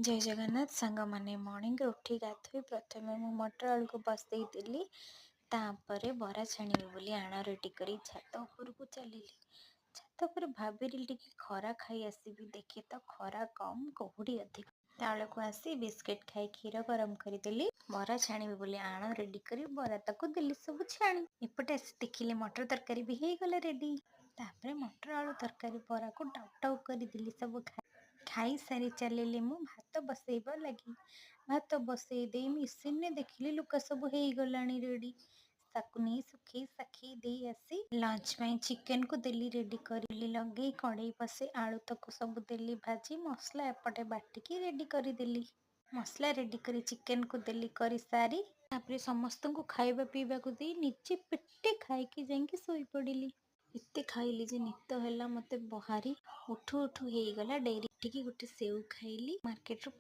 ଜୟ ଜଗନ୍ନାଥ ସାଙ୍ଗମାନେ। ମର୍ଣ୍ଣିଂରେ ଉଠି ଗାଧୋଇ ପ୍ରଥମେ ମୁଁ ମଟର ଆଳୁକୁ ବସେଇ ଦେଲି। ତାପରେ ବରା ଛାଣିବି ବୋଲି ଆଣ ରେଡ଼ି କରି ଛାତ ଉପରକୁ ଚାଲିଲି। ଛାତ ଉପରେ ଭାବିଲି ଟିକେ ଖରା ଖାଇ ଆସିବି। ଦେଖେ ତ ଖରା କମ୍, କୁହୁଡ଼ି ଅଧିକ। ତଳକୁ ଆସି ବିସ୍କିଟ୍ ଖାଇ କ୍ଷୀର ଗରମ କରିଦେଲି। ବରା ଛାଣିବି ବୋଲି ଆଣ ରେଡ଼ି କରି ବରା ତାକୁ ଦେଲି ସବୁ ଛାଣି। ଏପଟେ ଆସି ଦେଖିଲି ମଟର ତରକାରୀ ବି ହେଇଗଲା ରେଡ଼ି। ତାପରେ ମଟର ଆଳୁ ତରକାରୀ ବରାକୁ ଟାଉ ଟାଉ କରିଦେଲି। ସବୁ ଖାଇସାରି ଚାଲିଲି ମୁଁ ଭାତ ବସେଇବା ଲାଗି। ଭାତ ବସେଇ ଦେଇ ମେସିନରେ ଦେଖିଲି ଲୁଗା ସବୁ ହେଇଗଲାଣି ରେଡ଼ି। ତାକୁ ନେଇ ଶୁଖେଇ ଶାଖେଇ ଦେଇ ଆସି ଲଞ୍ଚ ପାଇଁ ଚିକେନକୁ ଦେଲି ରେଡ଼ି କରି। ଲଗେଇ କଡ଼େଇ ବସେଇ ଆଳୁ ତାକୁ ସବୁ ଦେଲି ଭାଜି। ମସଲା ଏପଟେ ବାଟିକି ରେଡ଼ି କରିଦେଲି। ମସଲା ରେଡ଼ି କରି ଚିକେନକୁ ଦେଲି କରିସାରି, ତାପରେ ସମସ୍ତଙ୍କୁ ଖାଇବା ପିଇବାକୁ ଦେଇ ନିଜେ ପେଟେ ଖାଇକି ଯାଇକି ଶୋଇପଡ଼ିଲି। ଏତେ ଖାଇଲି ଯେ ନିଦ ହେଲା ମୋତେ ଭାରି। ଉଠୁ ଉଠୁ ହେଇଗଲା ଡେରି। ଉଠିକି ଗୋଟେ ସେଉ ଖାଇଲି। ମାର୍କେଟରୁ